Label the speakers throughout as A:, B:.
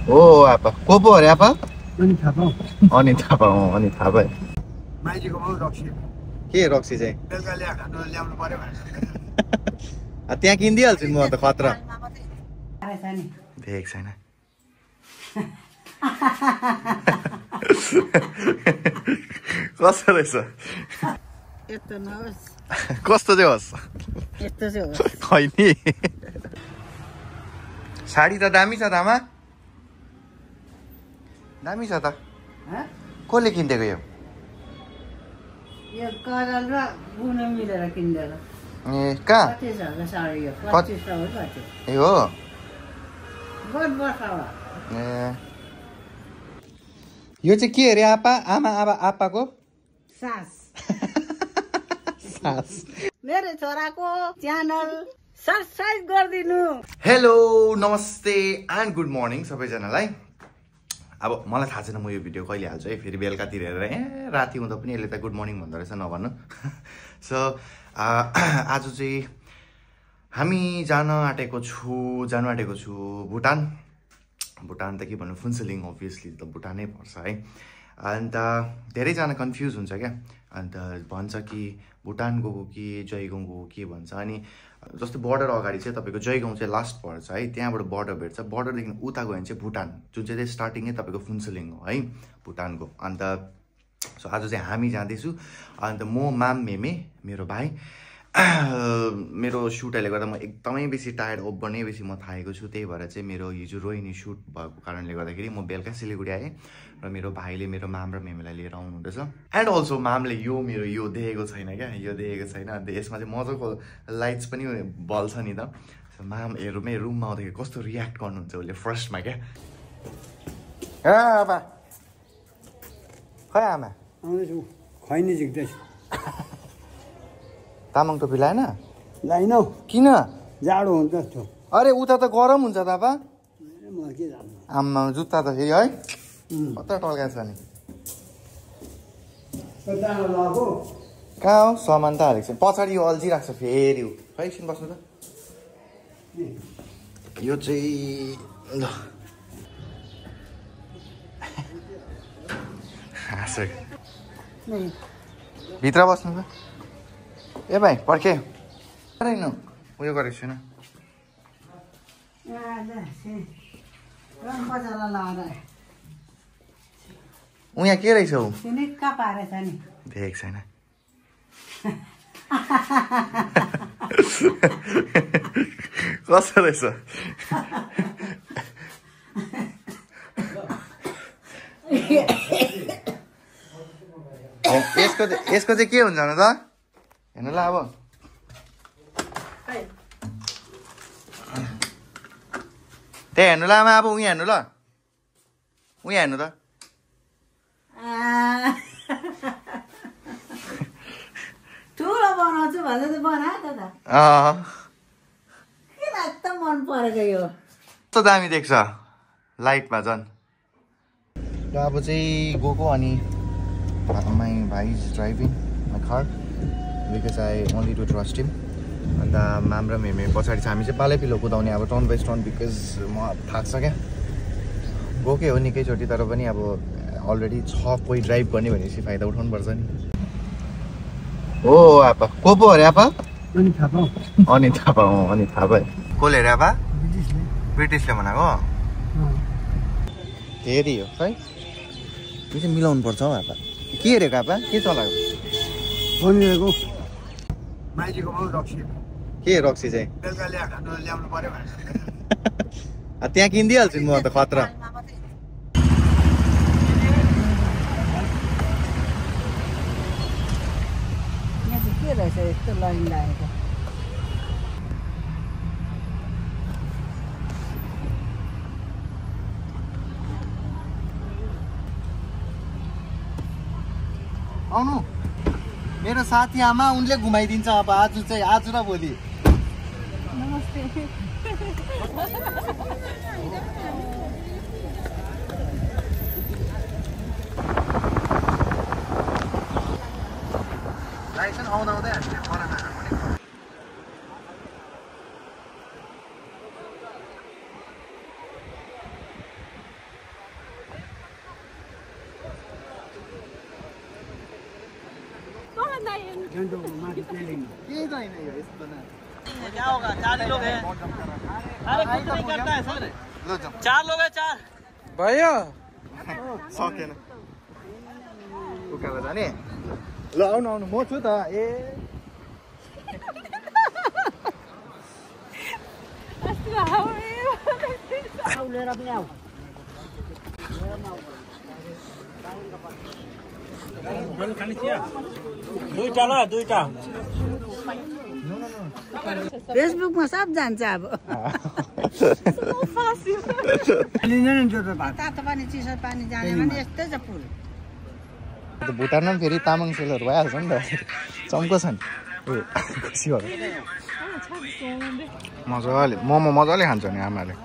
A: ओ आपा को पो अरे आपा
B: अनि थाहा
A: अनि थाहा पाऊँ अनि थाहा पाएँ
B: माइतीको बाउ रक्सी
A: के रक्सी चाहिँ
B: बेलुका ल्याउनु पर्यो भनेर
A: त्यहाँ किनिदिइहाल्छु नि म त खतरा देखेको छैन कस्तो रहेछ
C: यस्तो नहोस्
A: कस्तो चाहिँ होस्
C: यस्तो चाहिँ होस्
A: खै नि साडी त दामी छ दामा दामी छ त कसले किनिदिएको यो
C: यो कलर र गुना मिलेर किन्दैन
A: ए कहाँ
C: 25,000 साडी यो 2500 हो कति
A: ए हो
C: बहुत वर्ष भयो
A: ए यो चाहिँ के अरे आपा आमा आपाको
C: सास
A: सास
C: मेरो छोराको च्यानल सब्स्क्राइब गरिदिनु
A: हेलो नमस्ते एन्ड गुड मर्निङ सबैजनालाई अब मलाई थाहा छैन म यो भिडियो कहिले हाल्छु है फेरि बेलुकातिर हेरेर राति हुँदा पनि यसले त गुड मर्निङ भन्दो रहेछ नभन्नु सो आज चाहिँ हामी जानु आँटेको छु भुटान त के भन्नु फुन्सलिङ अभियसली त भुटानै पर्छ है अन्त धेरैजना कन्फ्युज हुन्छ क्या अन्त भन्छ कि भुटान गएको कि जयगाउँ गएको के भन्छ अनि जस्तो बर्डर अगाडि चाहिँ तपाईँको जयगाउँ चाहिँ लास्ट पर्छ है त्यहाँबाट बर्डर भेट्छ बर्डरदेखि उता गयो भने चाहिँ भुटान जुन चाहिँ स्टार्टिङै तपाईँको फुन्सलिङ हो है भुटानको अन्त सो आज चाहिँ हामी जाँदैछु अन्त म माम मेमे मेरो भाइ मेरो सुटहरूले गर्दा म एकदमै बेसी टायर्ड ओभर नै बेसी म थाकेको छु त्यही भएर चाहिँ मेरो हिजो रोहिणी सुट भएको कारणले गर्दाखेरि म बेलुका सिलगढी आएँ र मेरो भाइले मेरो माम र मेमेलाई लिएर आउनुहुँदैछ एन्ड अल्सो मामले मेरो यो देखेको छैन क्या यो देखेको छैन अन्त यसमा चाहिँ मजाको लाइट्स पनि बल्छ नि त माम हेरौँ रुममा आउँदाखेरि कस्तो रियाक्ट गर्नुहुन्छ उसले फर्स्टमा क्या आमा खै आमा
B: आउँदैछु खैनी झिक्दैछु
A: तामाङ टोपी लाएन
B: लाइन
A: किन
B: जाडो हुन्छ त्यो
A: अरे उता त गरम हुन्छ तापा
B: म के जान्नु
A: आम्मा जुत्ता त फेरि है कता टल्का छ नि कहाँ हो सामान त हालेको छ पछाडि यो अल्झिरहेको छ फेरि खै एकछिन बस्नु त यो चाहिँ ल भित्र बस्नु त ए भाइ पर्खे होइन उयो गरेको छैन उहाँ के रहेछ हौ देखेको छैन कस्तो रहेछ यसको चाहिँ के हुन्छ न त हेर्नु ल अब त्यहाँ हेर्नु ल आमा अब उहाँ हेर्नु ल उहाँ हेर्नु त
C: ठुलो बनाउँछु भन्दा त बना त किन त मन परेको यो
A: कस्तो दामी देख्छ लाइटमा झन् र अब चाहिँ गएको अनि माई भाइ is driving my car because I only to trust him अन्त माम र मेमे पछाडि छ हामी चाहिँ पालै पिलो कुदाउने अब टर्न बाई टर्न बिकज म थाक्छ क्या गएकै हो निकैचोटि तर पनि अब अलरेडी छ कोही ड्राइभ गर्ने भनेपछि फाइदा उठाउनुपर्छ नि हो आपा को पो अरे आपा
B: अनि थाहा
A: पाएँ कसले अरे आपा ब्रिटिसले भनेको फेरि हो खै यो चाहिँ मिलाउनु पर्छ हौ आपा के हेरेको आपा के चलाएको
B: भनिरहेको माइतीको बाउ रक्सी
A: के रक्सी चाहिँ
B: बेलुका ल्याउनु पर्यो भनेर
A: त्यहाँ किनिदिइहाल्छु नि म त खतरा
C: के रहेछ यस्तो लाइन लागेको
A: आउनु मेरो साथी आमा उनले घुमाइदिन्छ अब आज र भोलि
C: नमस्ते
A: लाइसेन्स आउँदै हामीले बनाएको
B: झन्डोको माथि पेलिङ
A: केही छैन यो यस्तो न
D: क्या होगा 4 ही लोग हैं अरे कुछ नहीं करता है सर
A: ल जाऊ
D: 4 लोग हैं 4
E: भयो
A: सकेन उकालो जाने ल आउनु आउनु म छु त ए
C: लिएर पनि आऊ
D: दुईटा
C: फेसबुकमा सब जान्छ अब
B: लिँदैन नि त्यो त भात
C: तातो पानी चिसो पानी जाने भने यस्तै छ फुल
A: भुटानमा पनि फेरि तामाङ सेलहरू भइहाल्छ नि त चम्को छ नि खुसी भयो मजाले मोमो मजाले खान्छ नि आमाले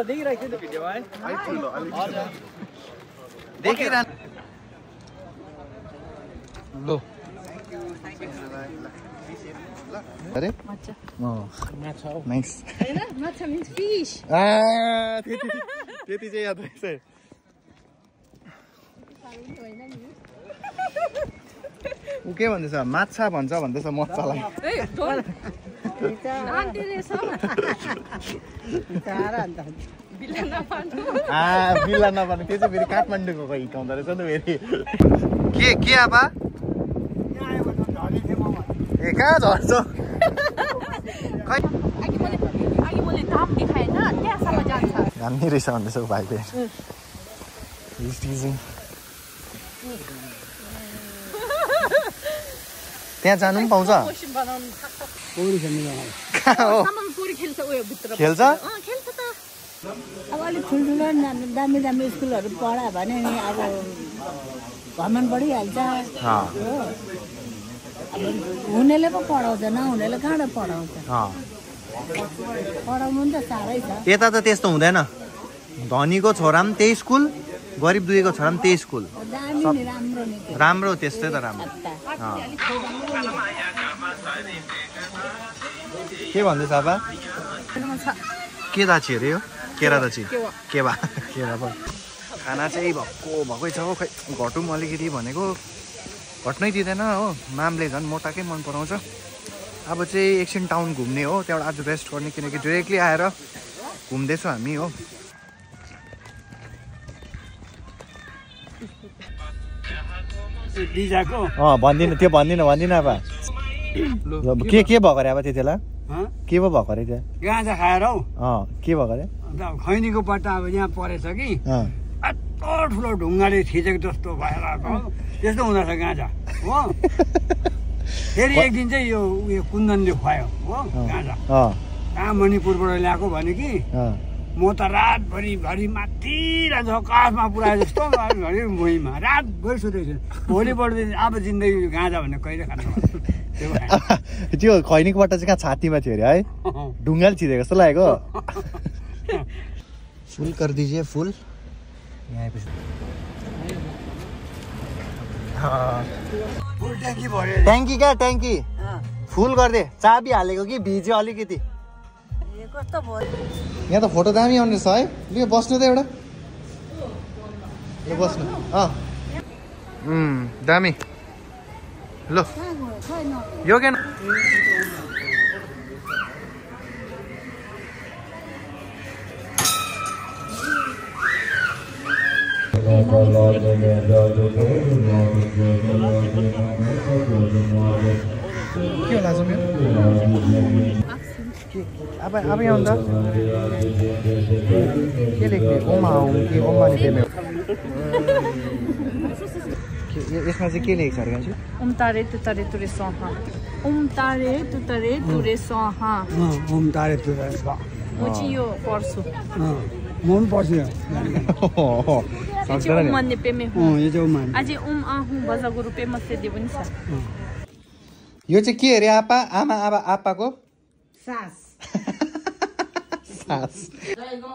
D: देखिरहेको थियो भिडियो है
A: देखिरहनु लो अरे
C: माछा
A: नाइस
C: हैन माछा मिन्स फिश
A: त्यति चाहिँ याद रहेछ ऊ के भन्दैछ माछा भन्छ भन्दैछ मच्छालाई बिल्ला नपार्नु त्यो चाहिँ फेरि काठमाडौँको कोही हिकाउँदो रहेछ नि फेरि के आबा ए कहाँ झर्छ जान्ने रहेछ भन्दैछ भाइले त्यहाँ जानु पनि पाउँछ
B: पौडी खेल्नु
A: खेल्छ
C: अब अलिक ठुल्ठुलो दामी दामी स्कुलहरू पढायो भने नि अब घरमा बढिहाल्छ हो अब हुनेले पो पढाउँदैन हुनेले कहाँबाट पढाउँछ पढाउनु नि त साह्रै छ
A: यता त त्यस्तो हुँदैन धनीको छोरा पनि त्यही स्कुल गरिब दुईको छोरा पनि त्यही स्कुल
C: दामी नि राम्रो नि त्यो
A: राम्रो त्यस्तै त राम्रो के भन्दैछ अब के दाची अरे यो केरा दाची केवा खाना चाहिँ भक्कै छ हो खै घटौँ अलिकति भनेको घट्नै दिँदैन हो मामले झन् मोटाकै मन पराउँछ अब चाहिँ एकछिन टाउन घुम्ने हो त्यहाँबाट आज रेस्ट गर्ने किनकि डिरेक्टली आएर घुम्दैछौँ हामी हो भन्दिनँ त्यो भन्दिनँ अब के भएको अरे अब त्यति बेला के पो भएको अरे त्यहाँ
B: गाँजा खाएर हौ
A: के भएको अरे
B: खैनीको पट्टा अब यहाँ परेछ कि यत्रो ठुलो ढुङ्गाले थिचेको जस्तो भएर त्यस्तो हुँदो रहेछ गाँजा हो फेरि एक दिन चाहिँ यो उयो कुन्दनले खुवायो हो गाँजा कहाँ मणिपुरबाट ल्याएको भने कि म त रातभरि माथि रहन्छ काठमा पुऱ्याए जस्तो घरि भुइँमा रातभरि सुतेको छु भोलिपल्ट अब जिन्दगी गाँजा भन्ने कहिले खानु
A: त्यो खैनीको बट्टा चाहिँ कहाँ छातीमा थियो अरे है ढुङ्गाले छिरेको जस्तो लागेको फुल गरिदिए फुल यहाँ आएपछि ट्याङ्की क्या ट्याङ्की फुल गरिदिए चाबी हालेको कि भिज्यो अलिकति यहाँ त फोटो दामी आउने रहेछ है लु बस्नु त एउटा बस्नु दामी ल यो के के होला अब यहाँ त के लेख्ने ओमा हो कि ओमा नि पेमे यसमा चाहिँ के लेखेको छ अरे कान्छी
F: ओम तारे तुतारे तुरे सहा ओम तारे तुतारे तुरे सहा
B: ओम तारे तुरे सहा
F: म चाहिँ यो पढ्छु
B: म पनि पढ्छु
F: यो चाहिँ ओम मान्ने पेमे हो
B: यो चाहिँ ओम मान्ने
F: अझै ओम आहु बजा गुरु पेमा सेदे पनि छ
A: यो चाहिँ के अरे आपा आमा आपाको
C: सास
A: सास
C: जय गौ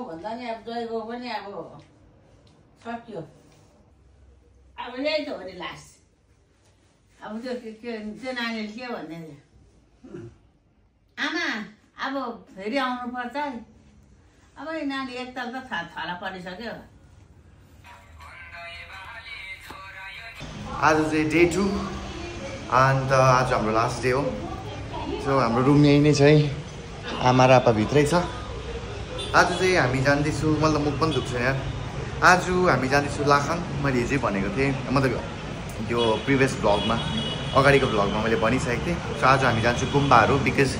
C: भन्दा नि अब जय गौ पनि अब सक्यो अब यही त हो नि लास्ट अब त्यो नानीले के भन्ने आमा अब फेरि आउनुपर्छ है अब यो नानी एकताल त थला परिसक्यो
A: आज चाहिँ डे 2 अन्त आज हाम्रो लास्ट डे हो सो हाम्रो रुम यही नै छ है आमा र आपा भित्रै छ आज चाहिँ हामी जाँदैछु मलाई त मुख पनि दुख्छ यहाँ आज हामी जाँदैछु लाखाङ मैले हिजै भनेको थिएँ मतलब त्यो प्रिभियस भ्लगमा अगाडिको भ्लगमा मैले भनिसकेको थिएँ सो आज हामी जान्छौँ गुम्बाहरू बिकज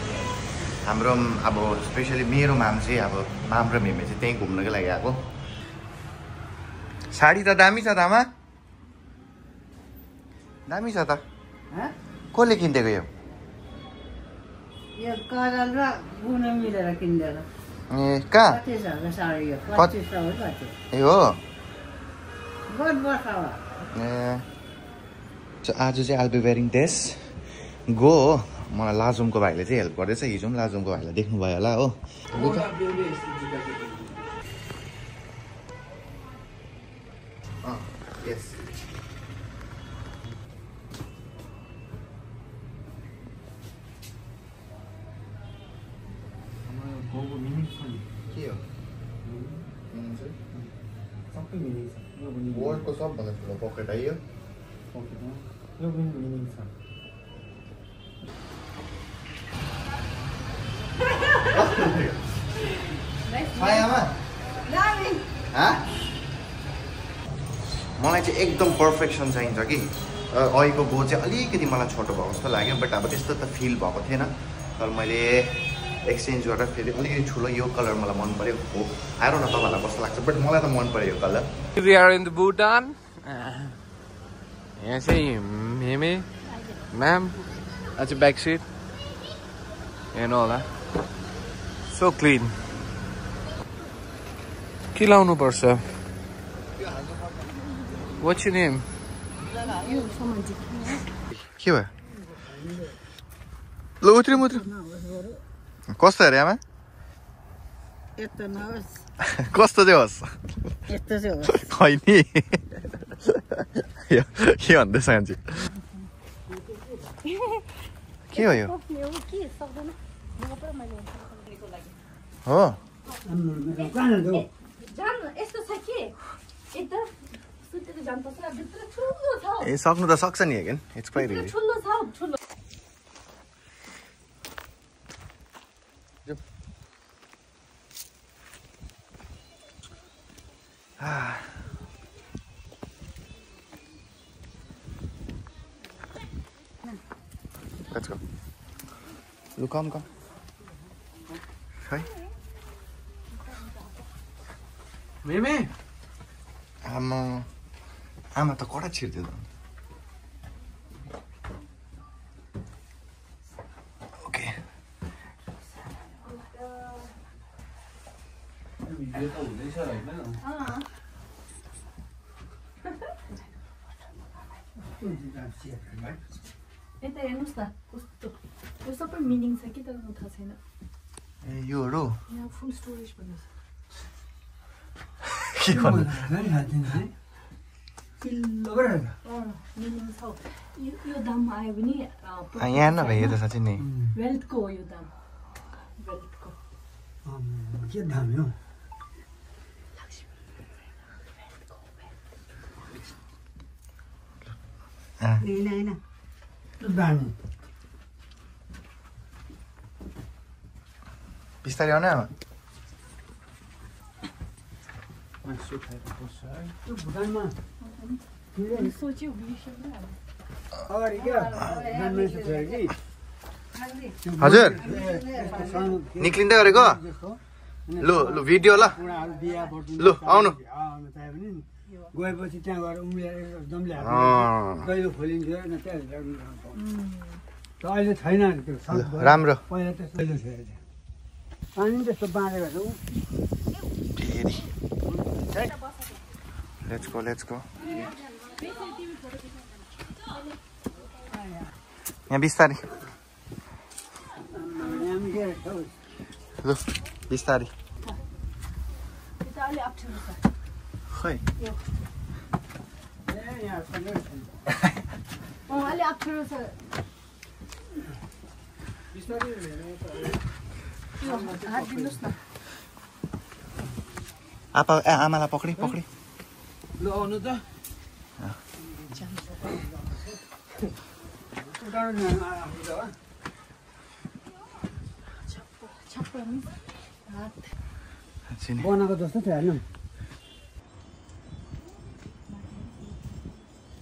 A: हाम्रो अब स्पेसली मेरो माम चाहिँ अब माम र मेमे चाहिँ त्यहीँ घुम्नको लागि आएको साडी त दामी छ त आमा दामी छ त कसले किनिदिएको यो
C: कलर र गुण मिलेर किन्दैन
A: ए कहाँ ए हो ए आज चाहिँ I'll be wearing this go हो मलाई लाजुमको भाइले चाहिँ हेल्प गर्दैछ हिजो पनि लाजुमको भाइलाई देख्नुभयो होला हो यस के हो वर्ल्डको सबभन्दा ठुलो पकेट आइयो मलाई चाहिँ एकदम पर्फेक्सन चाहिन्छ कि अहिलेको गो चाहिँ अलिकति मलाई छोटो भएको जस्तो लाग्यो बट अब त्यस्तो त फिल भएको थिएन तर मैले एक्सचेन्ज गरेर फेरि अलिकति ठुलो यो कलर मलाई मन पर्यो हो आएर न तपाईँहरूलाई कस्तो लाग्छ बट मलाई त मन पर्यो यो colour
E: We are in the Bhutan. यहाँ चाहिँ मेमे म्याम आज ब्याक सिट हेर्नु होला सो क्लिन के लाउनु पर्छ What's your name?
A: के भयो ल उत्रिम कस्तो अरे आमा
C: यस्तो नहोस्
A: कस्तो चाहिँ होस्
C: यस्तो चाहिँ होस्
A: होइन के भन्दैछ मान्छे के हो यो हो ए सक्नु त सक्छ नि हेगेन it's quite ready Let's go. Lu come. Hi.
E: मेमे
A: आमा त कडा छिर्दियो ओके
F: यता हेर्नुहोस् न कस्तो यो सबै मिनिङ छ कि तर थाहा छैन
A: ए योहरू
F: यहाँ फुल स्टोरेज भन्नु
A: के भन्नु
F: मिनिङ छ यो दाम आयो भने
A: यहाँ नभए यो त साँच्चै नै
F: वेल्थको हो यो दाम वेल्थको
B: के दाम हो हैन दामी
A: बिस्तारै आउन आमा
B: त्यो भुटानमा
F: सोच्यो
B: अगाडि क्या
A: हजुर निक्लिँदै गरेको लु भिडियो ल लु आउनु
B: गएपछि त्यहाँ गएर उम्लेर जम्ले कहिले खोलिन्थ्यो होइन त्यहाँ अहिले छैन त्यो
A: राम्रो
B: पहिला त कहिले थियो पानी त्यस्तो बाँधेको छ
A: लेट्स गो यहाँ बिस्तारै लु बिस्तारै खै
C: अलि अप्ठ्यारो छ हात दिनुहोस् न
A: आमालाई पक्री
E: ल आउनु त
B: बनाएको जस्तो थियो होइन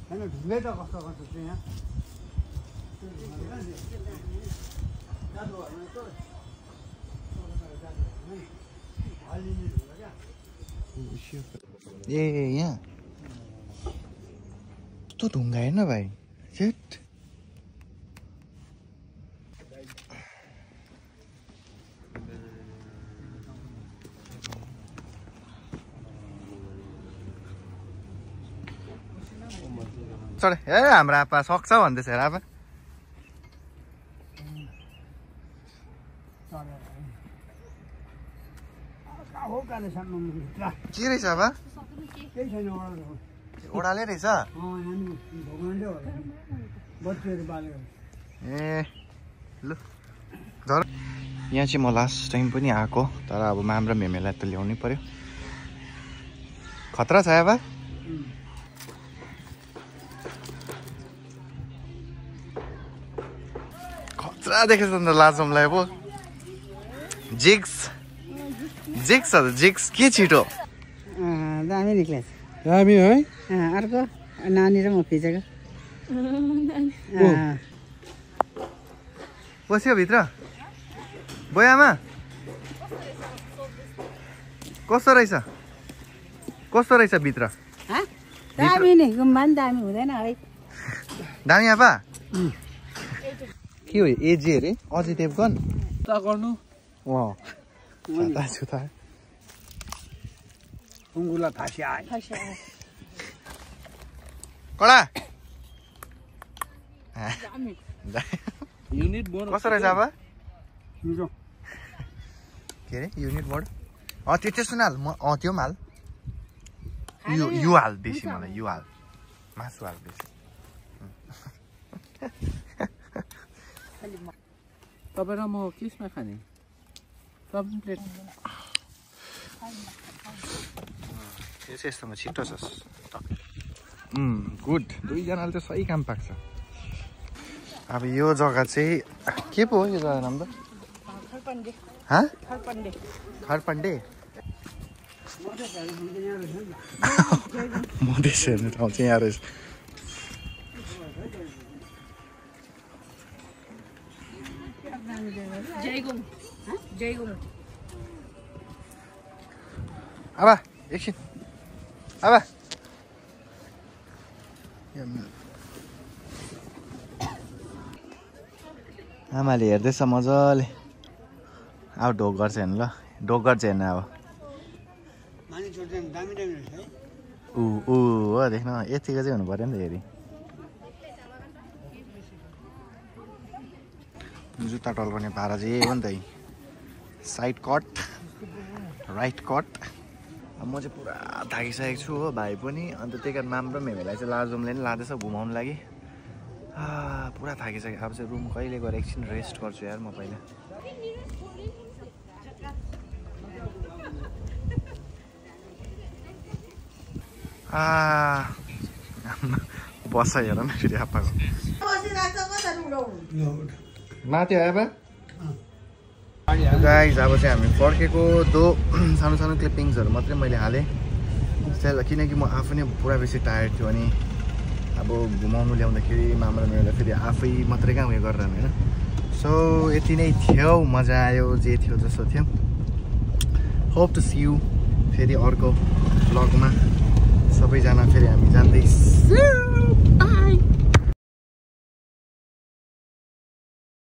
B: होइन ढुङ्गै त कस्तो कस्तो थियो यहाँ
A: ए यहाँ कस्तो ढुङ्गा हेर्न भाइ सेट चढ ए हाम्रो आपा सक्छ भन्दैछ हेर आपा के रहेछ आपा ओडाले रहेछ ए लु धर यहाँ चाहिँ म लास्ट टाइम पनि आएको तर अब माम र मेमेलाई त ल्याउनै पर्यो खतरा छ आपा खतरा देखेछ नि त लाजमलाई पो जिक्स के छिटो
G: दामी निक्लेछ
E: दामी है
G: अर्को नानी र म खिचेको
A: बस्यो भित्र बोयामा कस्तो रहेछ भित्र
G: दामी नि गुम्बा नि दामी हुँदैन है
A: दामी आपा के हो एजी अरे अझै देवगन
E: त गर्नु
A: छुता
B: सुँगुरलाई फाँसी आयो
A: कडा
E: युनिट बोर्ड
A: कस्तो रहेछ अब
B: मिठो
A: के अरे युनिट बोर्ड त्यो त्यस्तो नहाल त्यो पनि हाल यो हाल बेसी मलाई यो हाल मासु हाल बेसी
E: तपाईँ र म केसमा खाने प्लेट
A: यस्तोमा छिटो छ गुड दुईजनाले त सही काम पाक्छ अब यो जग्गा चाहिँ के पो हो यो जग्गा नाम त खरपन्डे मधेस हेर्ने ठाउँ चाहिँ यहाँ रहेछ अब एकछिन अब आमाले हेर्दैछ मजाले अब ढोक गर्छ हेर्नु ल ढोक गर्छ हेर्नु अब ऊ हो देख्न यतिको चाहिँ हुनु पर्यो नि त हेरि जुत्ता टल्कने पारा चाहिँ हो नि त साइड कट राइट कट म चाहिँ पुरा थाकिसकेको छु हो भाइ पनि अन्त त्यही कारण माम र मेमेलाई चाहिँ लाजोमले नि लाँदैछ घुमाउनु लागि पुरा थाकिसक्यो अब चाहिँ रुम कहिले गएर एकछिन रेस्ट गर्छु यार म पहिला बस हेर न फेरि आप्पाको माथि आयो बा गाइज अब चाहिँ हामी फर्केको सानो सानो क्लिपिङ्सहरू मात्रै मैले हालेँ किनकि म आफै नै पुरा बेसी टायर्ड थियो अनि अब घुमाउनु ल्याउँदाखेरि मामा मेरो फेरि आफै मात्रै कहाँ उयो गरेर होइन सो यति नै थियो मजा आयो जे थियो जस्तो थियो होप टु सी यू फेरि अर्को ब्लगमा सबैजना फेरि हामी जाँदैछौँ बाइ